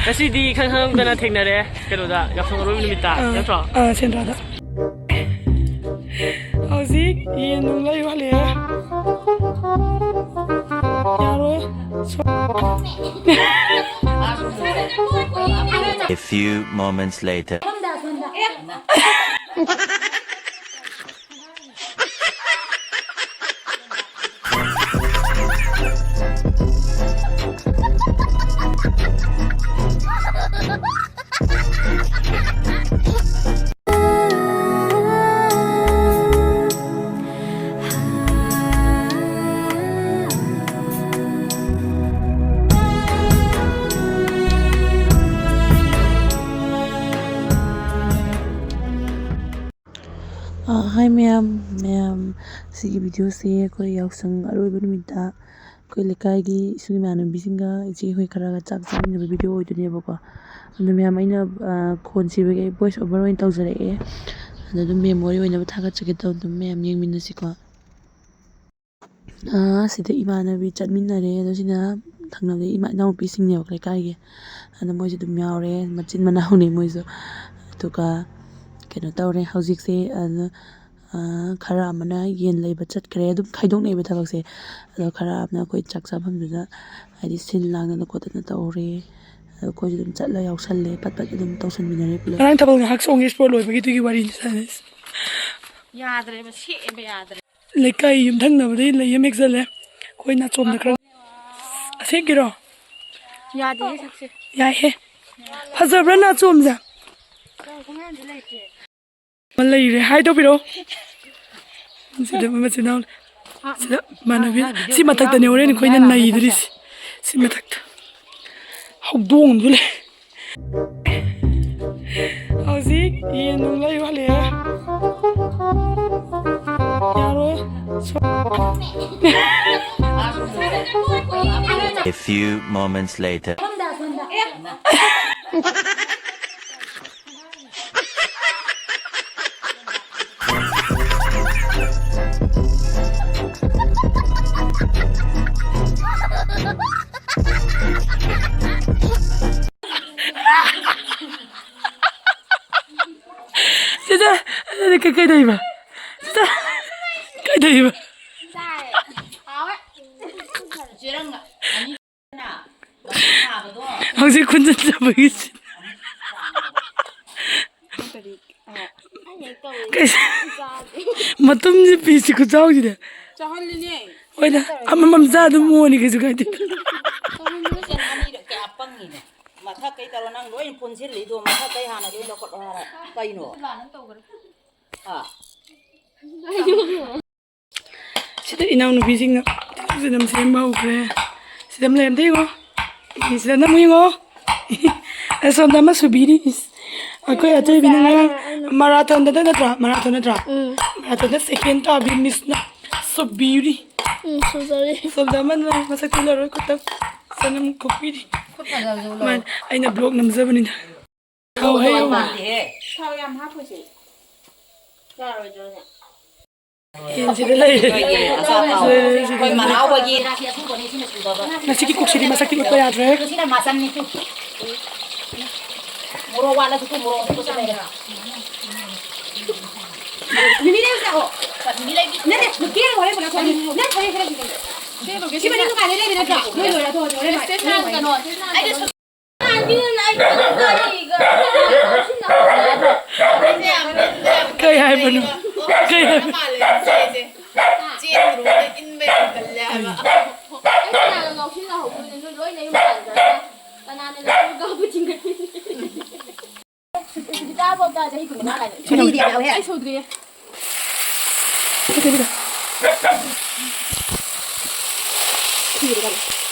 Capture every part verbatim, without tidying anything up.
ꯉꯁꯤꯗꯤ ꯏꯈꯪ ꯈꯪꯍꯧꯗꯅ ꯊꯦꯡꯅꯔꯦ꯫ ꯀꯩꯅꯣꯗ, ꯌꯥꯎꯁꯪ ꯑꯔꯣꯏꯕ ꯅꯨꯃꯤꯠꯇ, ꯑꯥ, ꯅꯠꯇ꯭ꯔꯣ? ꯑꯥ, ꯁꯦꯟꯗ꯭ꯔꯥꯗ꯫ ꯍꯧꯖꯤꯛ ꯌꯦꯟ ꯅꯨꯡ ꯂꯩ ꯋꯥꯠꯂꯤꯌꯦ꯫ ꯌꯥꯔꯣꯏ꯫ A few moments later. ꯑ, hi ꯃꯌꯥꯝ, ꯃꯌꯥꯝ, ꯁꯤꯒꯤ video ꯁꯦ ꯑꯩꯈꯣꯏ ꯌꯥꯎꯁꯪ ꯑꯔꯣꯏꯕ ꯅꯨꯃꯤꯠꯇ ꯑꯩꯈꯣꯏ ꯂꯩꯀꯥꯏꯒꯤ ꯏꯁꯨꯡ ꯏꯃꯥꯟꯅꯕꯤꯁꯤꯡꯒ ꯏꯆꯦ ꯍꯣꯏ ꯈꯔꯒ ꯆꯥꯛ ꯆꯥꯃꯤꯟꯅꯕ video ꯑꯣꯏꯗꯣꯏꯅꯦꯕꯀꯣ꯫ ꯑꯗꯣ ꯃꯌꯥꯝ, ꯑꯩꯅ, ꯑ, ꯈꯣꯟ ꯁꯤꯕꯒꯤ ꯑꯩ voice over ꯑꯣꯏꯅ ꯇꯧꯖꯔꯛꯑꯦ꯫ ꯑꯗꯣ ꯑꯗꯨꯝ memory ꯑꯣꯏꯅꯕ ꯊꯥꯒꯠꯆꯒꯦ ꯇꯧꯕ, ꯑꯗꯨꯝ ꯃꯌꯥꯝ ꯌꯦꯡꯃꯤꯟꯅꯁꯤꯀꯣ꯫ ꯑ, ꯁꯤꯗ ꯏꯃꯥꯟꯅꯕꯤ ꯆꯠꯃꯤꯟꯅꯔꯦ꯫ ꯑꯗꯣ ꯁꯤꯅ ꯊꯪꯅꯕꯗ ꯏꯃꯥ-, ꯏꯅꯥꯎꯄꯤꯁꯤꯡꯅꯦꯕ ꯂꯩꯀꯥꯏꯒꯤ꯫ ꯑꯗꯣ ꯃꯣꯏꯁꯨ ꯑꯗꯨꯝ ꯌꯥꯎꯔꯦ, ꯃꯆꯤꯟ ꯃꯅꯥꯎꯅꯦ ꯃꯣꯏꯁꯨ꯫ ꯑꯗꯨꯒ ꯀꯩꯅꯣ ꯇꯧꯔꯦ, ꯍꯧꯖꯤꯛꯁꯦ, ꯑ, ꯑ, ꯈꯔ ꯑꯃꯅ ꯌꯦꯟ ꯂꯩꯕ ꯆꯠꯈ꯭ꯔꯦ꯫ ꯑꯗꯨꯝ ꯈꯥꯏꯗꯣꯛꯅꯩꯕ ꯊꯕꯛꯁꯦ꯫ ꯑꯗꯣ ꯈꯔ ꯑꯃꯅ ꯑꯩꯈꯣꯏ ꯆꯥꯛ ꯆꯥꯐꯝꯗꯨꯗ, ꯍꯥꯏꯗꯤ, ꯁꯤꯜ ꯂꯥꯡꯗꯅ ꯈꯣꯠꯇꯅ ꯇꯧꯔꯦ꯫ ꯑꯗꯣ ꯑꯩꯈꯣꯏꯁꯨ ꯑꯗꯨꯝ ꯆꯠꯂ ꯌꯥꯎꯁꯜꯂꯦ, ꯄꯠ ꯄꯠ ꯑꯗꯨꯝ ꯇꯧꯁꯟꯃꯤꯟꯅꯔꯦ ꯄꯨꯂꯞ꯫ ꯉꯔꯥꯡ ꯊꯥꯕꯜ ꯉꯥꯏꯍꯥꯛ ꯆꯣꯡꯉꯦ, sport ꯂꯣꯏꯕꯒꯤꯗꯨꯒꯤ ꯋꯥꯔꯤꯅꯤ ꯁꯥꯟꯅꯩꯁꯦ꯫ ꯌꯥꯗ꯭ꯔꯦꯕ, ꯁꯦꯛꯑꯦꯕ, ꯌꯥꯗ꯭ꯔꯦ꯫ ꯂꯩꯀꯥꯏ ꯌꯨꯝꯊꯪꯅꯕꯗꯒꯤ ꯂꯩ ꯑꯃ ꯍꯦꯛꯆꯜꯂꯦ꯫ ꯑꯩꯈꯣꯏ ꯅꯥꯆꯣꯝꯗ ꯈꯔ꯫ ꯑꯁꯦꯡꯀꯤꯔꯣ? ꯌꯥꯗꯦꯍꯦ ꯁꯛꯁꯦ꯫ ꯌꯥꯏꯍꯦ꯫ ꯐꯖꯕ꯭ꯔꯥ ꯅꯥꯆꯣꯝꯁꯦ? ꯌꯥꯝ ꯈꯣꯡꯌꯥꯟꯗꯤ ꯂꯩꯇꯦ꯫ ꯑꯃ ꯂꯩꯔꯦ, hi ꯇꯧꯕꯤꯔꯛꯑꯣ꯫ ꯁꯤꯗ ꯃꯆꯤꯟ ꯃꯅꯥꯎ, ꯁꯤꯗ ꯏꯃꯥꯟꯅꯕꯤ, ꯁꯤ ꯃꯊꯛꯇꯅꯦ ꯍꯣꯔꯦꯟ ꯑꯩꯈꯣꯏꯅ ꯅꯩꯗꯣꯔꯤꯁꯦ꯫ ꯁꯤ ꯃꯊꯛꯇ ꯍꯧꯗꯣꯡ ꯑꯃꯁꯨ ꯂꯩ꯫ ꯍꯧꯖꯤꯛ ꯌꯦꯟ ꯅꯨꯡ ꯂꯩ ꯋꯥꯠꯂꯤꯌꯦ꯫ ꯌꯥꯔꯣꯏ꯫ A few moments later. ꯀꯩ-, ꯀꯩꯗꯧꯏꯕ? ꯁꯤꯗ ꯀꯩꯗꯧꯏꯕ? ꯆꯦꯔꯪ ꯑꯅꯤ ꯊꯥꯕꯗꯣ꯫ ꯍꯧꯖꯤꯛ ꯈꯨꯟꯖꯟꯖꯕꯒꯤ ꯁꯤ-, ꯀꯩꯁꯦ? ꯃꯇꯨꯝꯁꯦ ꯄꯤꯁꯤ ꯈꯨꯆꯥꯎꯁꯤꯗ꯫ ꯆꯥꯍꯜꯂꯤꯅꯦ꯫ ꯍꯣꯏꯗ, ꯑꯃꯃꯝ ꯆꯥ ꯑꯗꯨꯝ ꯑꯣꯅꯤ, ꯀꯩꯁꯨ ꯀꯥꯏꯗꯦ꯫ ꯆꯥꯍꯟꯕꯁꯦ ꯑꯅꯤꯔꯛ ꯀꯌꯥ ꯄꯪꯉꯤꯅꯦ꯫ ꯃꯊꯛ ꯀꯩ ꯇꯧꯔꯣ, ꯅꯪ ꯂꯣꯏꯅ ꯄꯨꯟꯁꯤꯜꯂꯤꯗꯣ, ꯃꯊꯛ ꯀꯩ ꯍꯥꯟꯅ ꯂꯣꯏ ꯂꯧꯈꯠꯂꯣ ꯍꯥꯏꯔ ꯀꯩꯅꯣ? ꯑꯥ꯫ ꯁꯤꯗ ꯏꯅꯥꯎꯅꯨꯄꯤꯁꯤꯡꯅ ꯇꯤꯜꯍꯧ ꯆꯅꯝ ꯁꯦꯝꯕ ꯍꯧꯈ꯭ꯔꯦ꯫ ꯁꯤꯗ ꯑꯃ ꯂꯩꯔꯝꯗꯦ ꯌꯦꯡꯉꯣ꯫ ꯁꯤꯗ ꯑꯃꯨꯛ ꯌꯦꯡꯉꯣ꯫ ꯑꯁꯣꯝꯗ ꯑꯃ ꯁꯨꯕꯤꯔꯤ꯫ ꯑꯩꯈꯣꯏ ꯑꯆꯣꯏꯕꯤꯅ ꯉꯔꯥꯡ ꯃꯔꯥꯊꯣꯟꯗ ꯅꯠꯇ꯭ꯔꯥ? ꯃꯔꯥꯊꯣꯟ ꯅꯠꯇ꯭ꯔꯥ? ꯎꯝ꯫ ꯃꯔꯥꯊꯣꯟꯗ ꯁꯦꯀꯦꯟ ꯇꯥꯕꯤ ꯃꯤꯁꯅ ꯁꯨꯕꯤꯔꯤ꯫ ꯎꯝ, ꯁꯨꯖꯔꯤ꯫ ꯑꯁꯣꯝꯗ ꯑꯃꯅ ꯃꯁꯛ ꯊꯤꯜꯂꯔꯣꯏ ꯈꯨꯠꯇ ꯆꯅꯝ ꯈꯣꯛꯄꯤꯔꯤ꯫ ꯈꯨꯠ ꯐꯖꯕꯁꯦ ꯎꯠꯂꯛꯑꯣ꯫ ꯃꯥꯅꯦ, ꯑꯩꯅ ꯕ꯭ꯂꯣꯛ ꯅꯝꯖꯕꯅꯤꯅ꯫ ꯊꯥꯎ ꯍꯩ꯫ ꯊꯥꯎ ꯌꯥꯝ ꯍꯥꯞꯄꯣꯏꯁꯦ꯫ ꯌꯥꯔꯣꯏꯗ꯭ꯔꯣꯅꯦ? ꯌꯦꯟꯁꯤꯗ ꯂꯩꯔꯦ꯫ ꯑꯩꯈꯣꯏ ꯃꯅꯥꯎꯕꯒꯤ ꯉꯁꯤꯒꯤ ꯀꯨꯛꯁꯤꯗꯤ ꯃꯁꯛꯇꯤ ꯎꯠꯄ ꯌꯥꯗ꯭ꯔꯦ꯫ ꯁꯤꯅ ꯃꯆꯟꯅꯤ꯫ ꯃꯣꯔꯣꯛ ꯋꯥꯠꯂꯁꯨ ꯃꯣꯔꯣꯛ ꯑꯁꯨꯕꯁꯨ ꯂꯩꯔꯦ꯫ ꯅꯨꯃꯤꯠ ꯂꯩꯕ ꯆꯥꯛꯑꯣ꯫ ꯅꯠꯇꯦ, ꯅꯨꯄꯤ ꯑꯃ ꯍꯣꯔꯦꯟ ꯄꯨꯂꯞ ꯊꯣꯛꯑꯅꯤ꯫ ꯅꯪ ꯍꯣꯔꯦꯟ ꯈꯔ ꯁꯤ ꯃꯅꯤꯡ ꯗꯨꯀꯥꯟꯗ ꯂꯩꯕ ꯅꯠꯇ꯭ꯔꯣ? ꯅꯣꯏ ꯂꯣꯏꯔ ꯊꯣꯛꯑꯣ, ꯍꯣꯔꯦꯟ ꯂꯥꯛꯑꯣ꯫ ꯀꯩ ꯍꯥꯏꯕꯅꯣ? ꯀꯩ ꯍꯥꯏꯕ? ꯆꯦꯟꯈ꯭ꯔꯣꯅ ꯏꯟꯕ ꯌꯥꯝ ꯀꯜꯂꯦ ꯍꯥꯏꯕ꯫ ꯑꯩ ꯀꯅꯥꯒ ꯉꯥꯎꯁꯤꯟꯅꯍꯧꯗꯣꯏꯅꯣ? ꯅꯣꯏ ꯂꯣꯏ ꯅꯌꯨꯝ ꯄꯥꯟꯈ꯭ꯔꯒ ꯀꯅꯥꯅ ꯂꯐꯨ ꯀꯥꯕ ꯆꯤꯡꯈꯠꯄꯤꯅꯤ? ꯆꯥꯕ ꯆꯥ ꯆꯍꯤ ꯀꯨꯟꯃꯉꯥ ꯀꯥꯏꯅ꯫ ꯁꯤꯗꯤ ꯌꯥꯎꯋꯦ꯫ ꯑꯩ ꯁꯨꯗ꯭ꯔꯤꯌꯦ꯫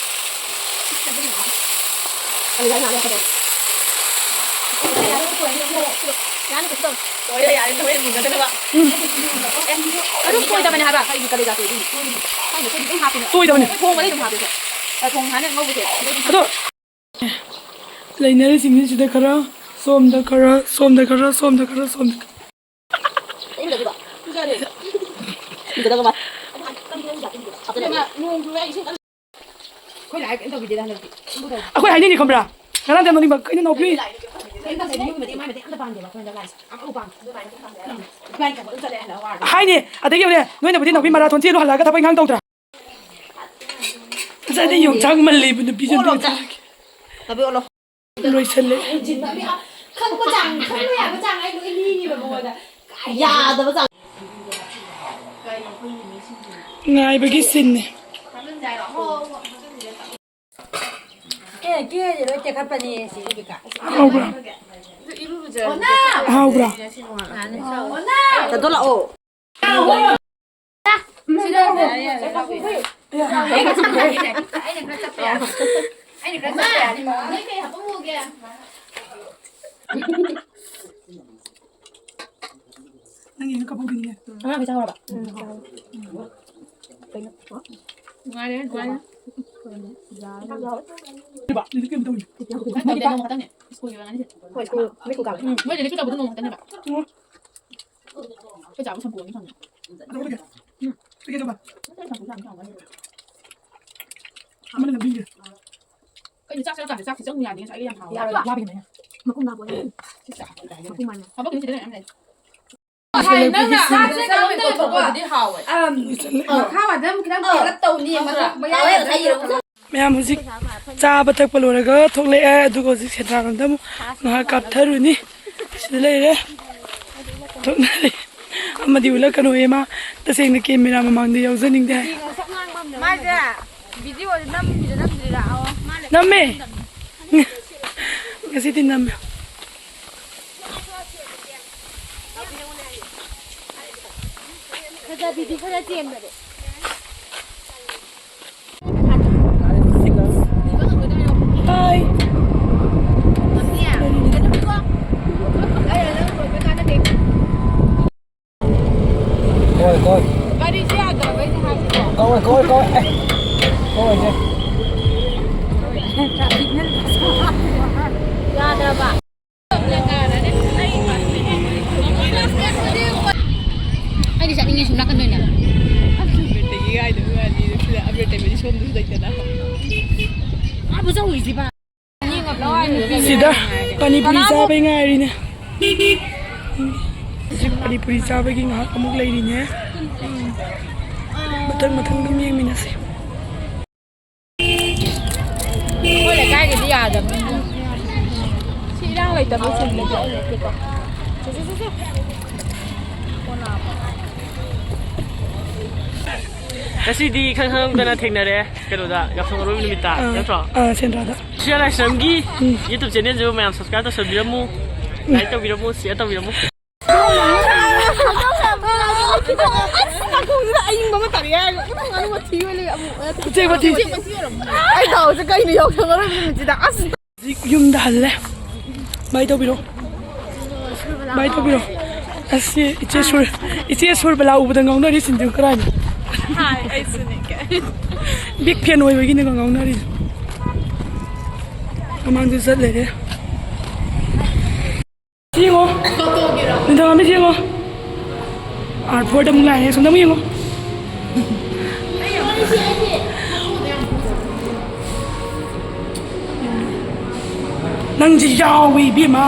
ꯌꯥꯅꯤ, ꯀꯩꯁꯨ ꯇꯧꯔꯣꯏ꯫ ꯂꯣꯏꯔꯦ, ꯌꯥꯔꯦ, ꯍꯣꯔꯦꯟ ꯃꯨꯟꯒꯗꯅꯕ꯫ ꯑꯗꯨꯝ ꯇꯣꯏꯗꯕꯅꯦ ꯍꯥꯏꯕ, ꯑꯩꯒꯤ ꯀꯂꯦꯖꯥ ꯇꯣꯏꯗꯣꯏꯅꯦ꯫ ꯊꯥꯏꯅ ꯑꯩꯈꯣꯏꯗꯤ ꯑꯗꯨꯝ ꯍꯥꯞꯄꯤꯅꯦ꯫ ꯇꯣꯏꯗꯕꯅꯦ꯫ ꯊꯣꯡꯕꯗꯤ ꯑꯗꯨꯝ ꯍꯥꯞꯄꯤꯀꯣ꯫ ꯑ, ꯊꯣꯡ ꯍꯥꯟꯅ ꯉꯧꯕꯁꯦ꯫ ꯑꯗꯣ ꯂꯩꯅꯔꯤꯁꯤꯡꯁꯤꯗ ꯈꯔ, ꯁꯣꯝꯗ ꯈꯔ, ꯁꯣꯝꯗ ꯈꯔ, ꯁꯣꯝꯗ ꯈꯔ, ꯁꯣꯝꯗ ꯈꯔ꯫ ꯑꯩꯈꯣꯏ ꯍꯥꯏꯅꯤꯡꯉꯤ ꯈꯪꯕ꯭ꯔꯥ? ꯉꯔꯥꯡꯗꯤ ꯌꯥꯝ ꯅꯣꯛꯅꯤꯡꯕ, ꯀꯩꯅꯣ ꯅꯥꯎꯕꯤ? ꯍꯥꯏꯅꯦ꯫ ꯑꯗꯒꯤ ꯌꯦꯡꯉꯨꯅꯦ, ꯅꯣꯏꯅꯕꯨꯗꯤ ꯅꯥꯎꯕꯤ ꯃꯔꯥꯊꯣꯟ ꯆꯦꯜꯂꯨ ꯍꯜꯂꯛꯑꯒ ꯊꯕꯛ ꯏꯪꯈꯥꯡ ꯇꯧꯗ꯭ꯔꯥ? ꯉꯁꯥꯏꯗꯩ ꯌꯣꯡꯆꯥꯛ ꯃꯜꯂꯤꯕ ꯅꯨꯄꯤꯁꯦ ꯑꯝꯇ ꯆꯥꯒꯦ꯫ ꯂꯣꯏꯁꯜꯂꯦ꯫ ꯈꯪꯕ ꯆꯥꯡ, ꯈꯪꯕ ꯌꯥꯕ ꯆꯥꯡ ꯑꯩ ꯂꯣꯏ ꯂꯤꯔꯤꯕ ꯃꯉꯣꯟꯗ꯫ ꯌꯥꯗꯕ ꯆꯥꯡ꯫ ꯉꯥꯏꯕꯒꯤ ꯁꯤꯟꯅꯤ꯫ ꯑꯦ, ꯀꯦꯁꯦ ꯂꯣꯏ ꯇꯦꯛꯈꯠꯄꯅꯦ ꯁꯤ ꯔꯦꯕꯤꯀꯥ꯫ ꯍꯥꯎꯕ꯭ꯔꯥ? ꯑꯣꯅꯥ! ꯍꯥꯎꯕ꯭ꯔꯥ? ꯑꯣꯅꯥ! ꯇꯥꯗꯣ ꯂꯥꯛꯑꯣ꯫ ꯑꯩꯅ ꯈꯔ ꯆꯞꯄ ꯌꯥꯅꯤ꯫ ꯑꯩꯅ ꯈꯔ ꯆꯞꯄ ꯌꯥꯅꯤ꯫ ꯅꯣꯏ ꯀꯩ ꯍꯥꯄꯝꯃꯨꯒꯦ? ꯅꯪꯒꯤꯅ ꯀꯞꯍꯧꯗꯣꯏꯅꯦ꯫ ꯑꯉꯥꯡꯈꯩ ꯆꯥꯍꯧꯔꯕ? ꯎꯝ, ꯆꯥꯍꯧꯔꯦ꯫ ꯀꯩꯅꯣ? ꯅꯨꯡꯉꯥꯏꯔꯦ, ꯅꯨꯡꯉꯥꯏꯔꯦ꯫ ꯏꯕ, ꯅꯨꯃꯤꯠ ꯀꯩꯅꯣ ꯇꯧꯔꯤ꯫ ꯅꯠꯇꯦ, ꯅꯣꯡꯃ ꯈꯛꯇꯪꯅꯦ꯫ ꯁ꯭ꯀꯨꯜꯒꯤ ꯑꯣꯏꯔꯝꯒꯅꯤ ꯁꯤ꯫ ꯍꯣꯏ, ꯁ꯭ꯀꯨꯜ, ꯃꯤ ꯁ꯭ꯀꯨꯜ ꯀꯥꯕ꯫ ꯎꯝ, ꯃꯣꯏꯗꯗꯤ ꯄꯤꯛ ꯇꯧꯕꯗꯣ ꯅꯣꯡꯃ ꯈꯛꯇꯪꯅꯦꯕ꯫ ꯎꯝ꯫ ꯑꯩꯈꯣꯏ ꯆꯥꯕ ꯁꯪꯄꯣꯟ ꯑꯃ ꯊꯝꯃꯦ꯫ ꯑꯗꯨꯒ ꯀꯩꯗꯧꯕ? ꯅꯠꯇꯦ, ꯁꯪꯄꯣꯟ ꯌꯥꯝ ꯆꯥꯎꯕ ꯅꯠꯇꯦ꯫ ꯑꯃꯅ ꯂꯝꯕꯤꯒꯤ꯫ ꯀꯩꯅꯣ ꯆꯥꯛ ꯆꯪꯉꯀꯥꯟꯗ ꯆꯥꯛꯁꯦ ꯆꯪꯉꯨ ꯌꯥꯗꯦ, ꯉꯁꯥꯏ ꯑꯩ ꯌꯥꯝ ꯍꯥꯎꯋꯦ꯫ ꯌꯥꯔꯣꯏ, ꯋꯥꯕꯒꯤꯅꯦ꯫ ꯃꯈꯨꯝ ꯍꯥꯡꯗꯣꯛꯑꯣ꯫ ꯁꯤ ꯆꯥꯛ ꯍꯥꯎꯇꯦ ꯍꯥꯏꯌꯦ꯫ ꯃꯈꯨꯝ ꯍꯥꯡꯉꯦ꯫ ꯊꯕꯛ ꯈꯨꯗꯤꯡ ꯁꯤꯗ ꯂꯩꯔꯝ ꯂꯩ꯫ ꯅꯪꯅ ꯆꯥꯛꯁꯦ ꯀꯩꯅꯣꯝ ꯇꯧꯊꯣꯛꯄꯗꯨꯗꯤ ꯍꯥꯎꯋꯦ꯫ ꯑꯝ, ꯃꯈꯥ ꯋꯥꯗ ꯑꯃꯨꯛ ꯈꯤꯇꯪ ꯈꯦꯠꯂꯞ ꯇꯧꯅꯤ, ꯃꯊꯛ ꯃꯌꯥꯏ ꯈꯛꯇ ꯇꯧꯔꯒ꯫ ꯃꯌꯥꯝ ꯍꯧꯖꯤꯛ ꯆꯥꯕ ꯊꯛꯄ ꯂꯣꯏꯔꯒ ꯊꯣꯛꯂꯛꯑꯦ, ꯑꯗꯨꯒ ꯍꯧꯖꯤꯛ ꯁꯦꯟꯗ꯭ꯔꯥꯔꯣꯝꯗ ꯑꯃꯨꯛ ꯉꯥꯏꯍꯥꯛ ꯀꯥꯞꯊꯔꯨꯅꯤ꯫ ꯁꯤꯗ ꯂꯩꯔꯦ꯫ ꯊꯣꯛꯅꯔꯦ꯫ ꯑꯃꯗꯤ ꯎꯠꯂꯛꯀꯅꯨꯌꯦ ꯃꯥ꯫ ꯇꯁꯦꯡꯅ ꯀꯦꯃꯦꯔꯥ ꯃꯃꯥꯡꯗ ꯌꯥꯎꯖꯅꯤꯡꯗꯦ ꯍꯥꯏ꯫ ꯃꯥꯏꯁꯦ ꯚꯤꯗꯤꯑꯣꯗꯤ ꯅꯝꯃꯤꯔ ꯅꯝꯗ꯭ꯔꯤꯔ? ꯑꯣ, ꯃꯥꯅꯦ꯫ ꯅꯝꯃꯦ꯫ ꯉꯁꯤꯗꯤ ꯅꯝꯃꯦ꯫ ꯐꯖꯕꯤꯗꯤ ꯈꯔ ꯆꯦꯟꯕꯅꯦ꯫ ꯍꯥꯏ꯫ ꯀꯣꯏ, ꯀꯣꯏ꯫ ꯒꯥꯔꯤꯁꯦ ꯌꯥꯗ꯭ꯔꯕꯩꯅꯦ ꯍꯥꯏꯕꯀꯣ꯫ ꯀꯣꯏ, ꯀꯣꯏ, ꯀꯣꯏ꯫ ꯑꯦ, ꯀꯣꯏꯁꯦ꯫ ꯌꯥꯗ꯭ꯔꯕ꯫ ꯑꯩꯗꯤ ꯆꯠꯅꯤꯡꯉꯦ ꯁꯨꯝ ꯅꯥꯀꯟꯗ ꯑꯣꯏꯅ꯫ ꯑꯃꯤꯔꯇꯒꯤ ꯀꯥꯏꯗ ꯃꯤ ꯑꯅꯤ ꯁꯤꯗ ꯑꯃꯤꯔꯇꯒꯤ ꯁꯣꯝꯗꯁꯨ ꯂꯩꯇꯅ꯫ ꯑꯥꯕꯨ ꯆꯧꯔꯤꯁꯤꯕ꯫ ꯂꯋꯥꯏ ꯅꯨꯄꯤ ꯁꯤꯗ ꯄꯥꯅꯤꯄꯨꯔꯤ ꯆꯥꯕꯩ ꯉꯥꯏꯔꯤꯅꯦ꯫ ꯍꯧꯖꯤꯛ ꯄꯥꯅꯤꯄꯨꯔꯤ ꯆꯥꯕꯒꯤ ꯉꯥꯏꯍꯥꯛ ꯑꯃꯨꯛ ꯂꯩꯔꯤꯅꯦ꯫ ꯃꯊꯪ ꯃꯊꯪ ꯑꯗꯨꯝ ꯌꯦꯡꯃꯤꯟꯅꯁꯦ꯫ ꯑꯩꯈꯣꯏ ꯂꯩꯀꯥꯏꯒꯤꯗꯤ ꯌꯥꯗꯕꯅꯤ꯫ ꯁꯤ ꯏꯔꯥꯡ ꯂꯩꯇꯕ ꯆꯤꯡꯗꯗꯤ ꯑꯩ ꯂꯩꯇꯦꯀꯣ꯫ ꯁꯦ, ꯁꯦ, ꯁꯦ, ꯁꯦ꯫ ꯉꯁꯤꯗꯤ ꯏꯈꯪ ꯈꯪꯍꯧꯗꯅ ꯊꯦꯡꯅꯔꯦ ꯀꯩꯅꯣꯗ, ꯌꯥꯎꯁꯪ ꯑꯔꯣꯏꯕ ꯅꯨꯃꯤꯠꯇ, ꯑꯥ, ꯅꯠꯇ꯭ꯔꯣ? ꯑꯥ, ꯁꯦꯟꯗ꯭ꯔꯥꯗ꯫ ꯁꯤ ꯑꯥꯔ ꯑꯥꯏ ꯁ꯭ꯔꯝꯒꯤ YouTube channelꯁꯤꯕꯨ ꯃꯌꯥꯝ subscribe ꯇꯧꯁꯟꯕꯤꯔꯝꯃꯨ, like ꯇꯧꯕꯤꯔꯝꯃꯨ, share ꯇꯧꯕꯤꯔꯝꯃꯨ꯫ ꯑꯁ, ꯅꯥꯀꯣꯡꯁꯤꯗ ꯑꯏꯪꯕ ꯑꯃ ꯇꯥꯔꯛꯑꯦ ꯍꯥꯏꯔꯒ ꯏꯃꯥ ꯉꯥꯅꯨ ꯃꯊꯤ ꯑꯣꯏ ꯂꯩꯔꯝꯃꯦ꯫ ꯎꯆꯦꯛ ꯃꯊꯤ꯫ ꯎꯆꯦꯛ ꯃꯊꯤ ꯑꯣꯏꯔꯝꯃꯦ꯫ ꯑꯩ ꯇꯧꯔꯤꯁꯦ ꯀꯩꯅꯣ ꯌꯥꯎꯁꯪ ꯑꯔꯣꯏꯕ ꯅꯨꯃꯤꯠꯁꯤꯗ? ꯑꯁ꯫ ꯍꯧꯖꯤꯛ ꯌꯨꯝꯗ ꯍꯜꯂꯦ꯫ ꯕꯥꯏ ꯇꯧꯕꯤꯔꯣ꯫ ꯕꯥꯏ ꯇꯧꯕꯤꯔꯣ꯫ ꯑꯁꯤ ꯏꯆꯦ ꯁꯨꯔ-, ꯏꯆꯦ ꯁꯨꯔꯕꯂꯥ ꯎꯕꯗ ꯉꯥꯎꯅꯔꯤꯁꯤꯡꯗꯨ ꯀꯔꯥꯏꯅꯣ? ꯍꯥꯏ, ꯑꯩꯁꯨꯅꯦ꯫ Big fan ꯑꯣꯏꯕꯒꯤꯅꯦꯀꯣ ꯉꯥꯎꯅꯔꯤꯁꯦ꯫ ꯃꯃꯥꯡꯗ ꯆꯠ ꯂꯩꯔꯦ꯫ ꯁꯤ ꯌꯦꯡꯉꯣ꯫ ꯅꯨꯡꯗꯥꯡ ꯑꯃ ꯁꯤ ꯌꯦꯡꯉꯣ꯫ ꯑꯥꯔ ꯐꯣꯔꯗ ꯑꯃꯨꯛ ꯂꯥꯛꯑꯦ꯫ ꯁꯣꯝꯗ ꯑꯃꯨꯛ ꯌꯦꯡꯉꯣ꯫ ꯅꯪꯁꯤ ꯌꯥꯎꯏ, ꯏꯕꯦꯝꯃ꯫